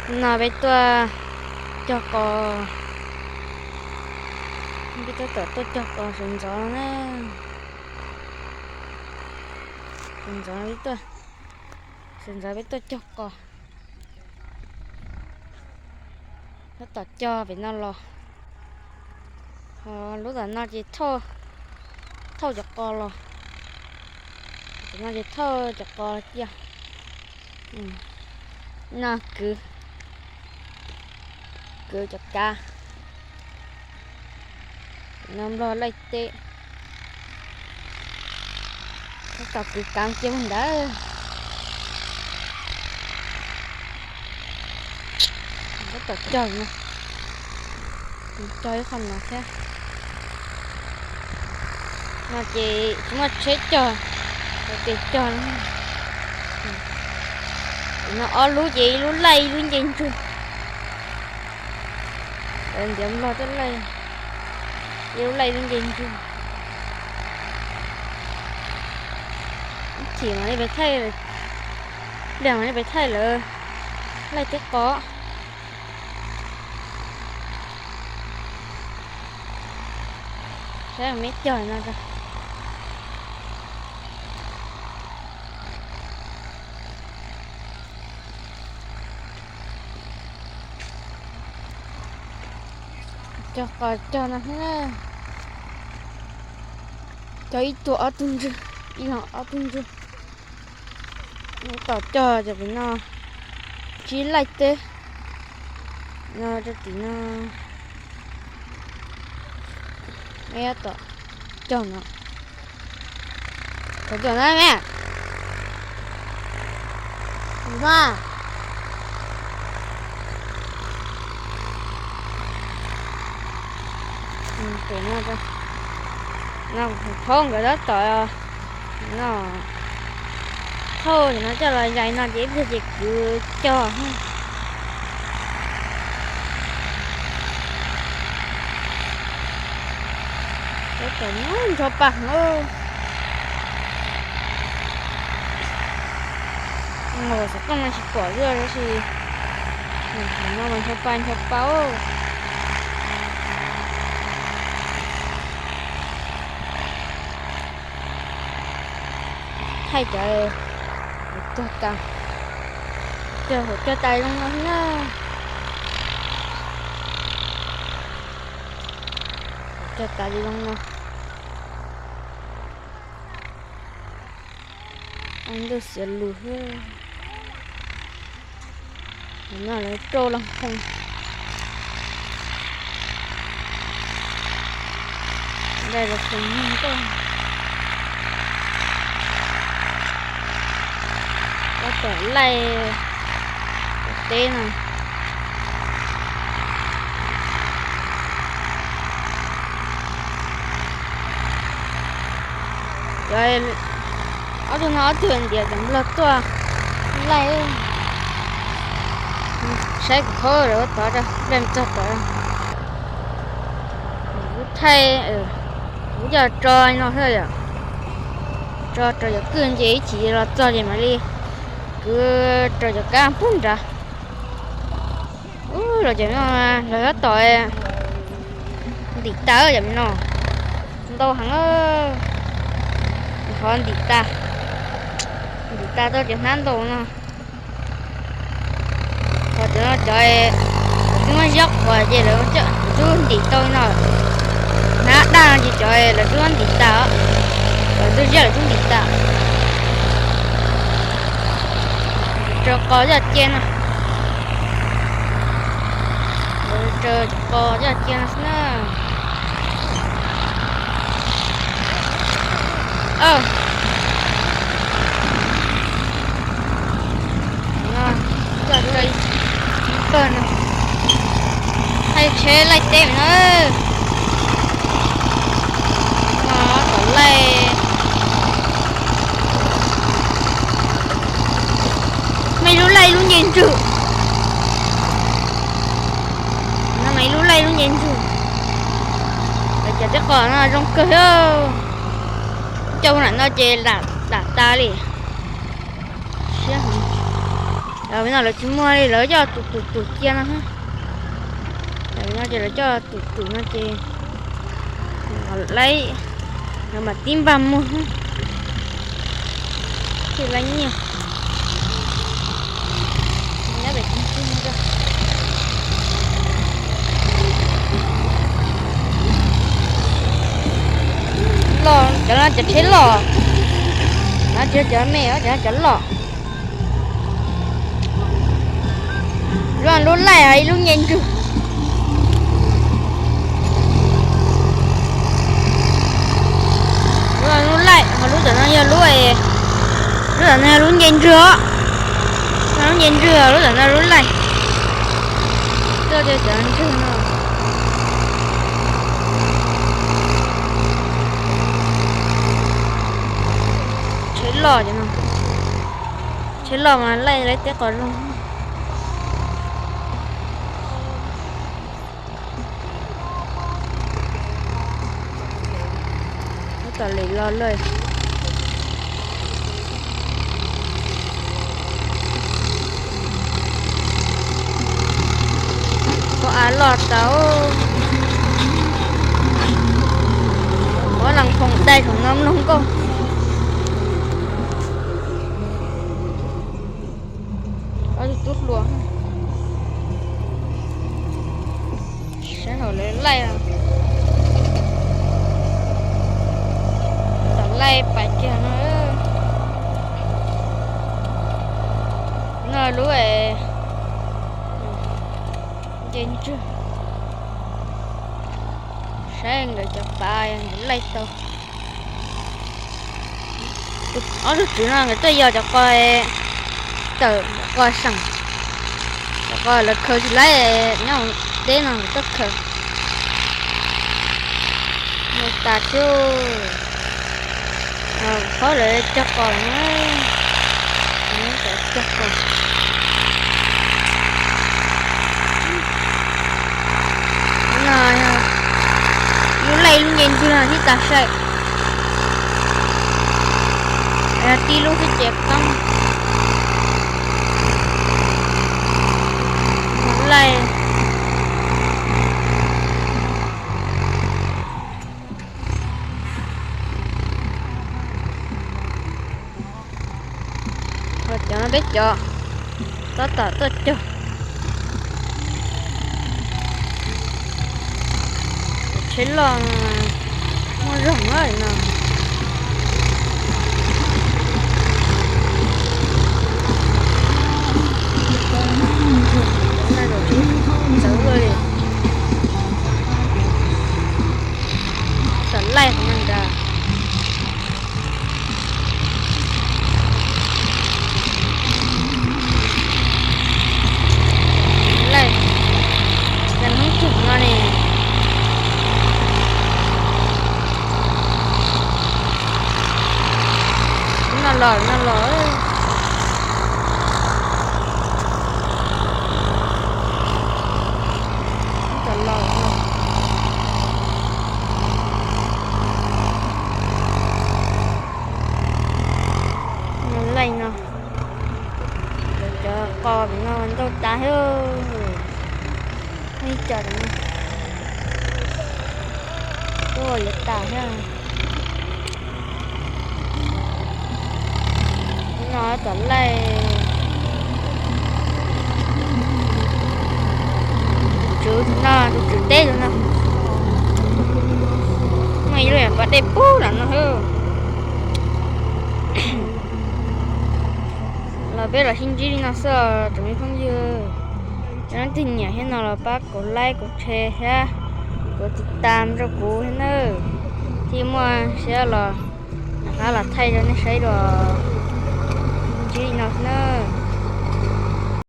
No peb tuaj cog qos, peb tab tom tuaj cog qos sawv ntxov na. Sawv ntxov peb tuaj, sawv ntxov peb tuaj cog qos. Tab tom cog pem no los, ho lub tom no ces thauj cov qos los, tom no ces thauj cov qos los cia. No kwv, kwv cov kav, no nplog laij teb, tab tom kwv kav cia mus ntawd. Tab tom cog no, cog ib qho no thiab. No ces tsis muaj tsheb cog, tes cog no. No ob lub ces ib lub laij ib lub nce ntsug. Ntiav nplog tuaj laij, ib lub laij ib lub nce ntsug. Ib chim mas nej pem thaij, ib pliag mas nej pem thaij lawv laij teb qos. Saib me cog no. Cog qos cog no, cog ib tug ob tug ntswg, ib leeg ob tug ntswg. Tom cog cov pem no, tsib laij teb no rau tim no. Tom cog no, tom cog na me. Pem no, no thaub nkawd tab tom no thauj no coj los zais no ces ib pliag ces kwv cog. Tab tom nyob nrho paj heev. Xov tooj no tsis pom dua tab sis no mas nrho paj nrho paj. Thaij cov tuag tas, cog hauv cog tas zoo no xwb na. Cog tas li zoo no. Ntuj xiav lus xwb. No lawv rau los hoo. Dai los hoo nug tuaj. Tab tom laij teb no. Cov ob tug no ob tug ntiav cov nplog tuaj laij. Saib kuv qhov lawv tod, lawv txog tod. Kuv thaij, kuv coj tso no xwb yom. Tso rau cov kwj nce ib chim los txog ces mam li kwv rau cov kab pub nrad. Ub, los cov no los tab tom ntim tas cov no, ntau heev. Qhov ntim tas, ntim tas tau cov hnab ntau no. Qhov cov no cov twb muab ziab qhuav ces lawv twb ntim tau no. Hnab daj no ces cov lawv twb muab ntim tas os. Lawv twb ziab lawv twb ntim tas. Raws qos coj cia no. Raws qos coj cia no xwb na. Coj ib pawg no, thaij tsheb laij teb na. Tom laij, mas ib lub laij ib lub nce ntsug. No mas ib lub laij ib lub nce ntsug. Cov teb qos no zoo kawg thiab. Coj mus nram no ces lam tas li. Siab heev. Tam no lawv tsis muag li, lawv coj tus tus tus cia no. Tam no ces lawv coj tus tus no ces laib, lawv mam tib npaj muag thiaj laib nyiaj. Loj, cov no cov tsheb loj, no tsis yog cov me, cov no cov loj. Lub, lub laij, ib lub nce ntswg. Lub, lub laij, ho lub tom no yog lub, lub tom no yog lub nce ntswg os. Lub nce ntswg, lub tom no lub laij. Tuaj cov ntswg no. Tsheb loj cov no. Tsheb loj mas laij laij teb qos zoo. Tab tom lem los lawm. Pob av loj tau. Muab lees phoom dai saum no mloog nkauj. Ob tug tub hluas. Saib hauv lawv laij, tom laij pais kiag no. No lub nce ntswg. Saib nkawd cov pav nkawd laij tau. Ob tug tswv no nkawd tuaj yos cov qos tawm qos seem, cov qos lawv khaws tsis laib nyob deb no nkawd tuaj khaws. Mus tas thiab. Qhov lawv cog qos na, cog qos. No yog lub laij lub nce ntswg no tib tas sai. Tib lub xwb ces qoob. Laij. Cov no peb cov tab tom tuaj cog. Tsheb loj muaj zog no. Tawv li. Tom laij qhov no ntag. Laij, cov hnub tug no ne. No los, no los. Los. No laij no. Cov qos no ntau tas thiab. Ib co no. Tuaj yuav tas thiab. No tom laij. Tus tswv no, tus tswv teb tus no. Muaj ib lub pas dej pub los no. Los peb los sib ntsib li no xwb tsoom me phooj ywg. Cov leej twg nyiam thiab no los pab kuv like kuv share thiab kuv tiv tam rau kuv thiab nawb. Thiaj muaj siab los rov qab los thaij rau nej saib dua. Ntsib li no xwb nawb.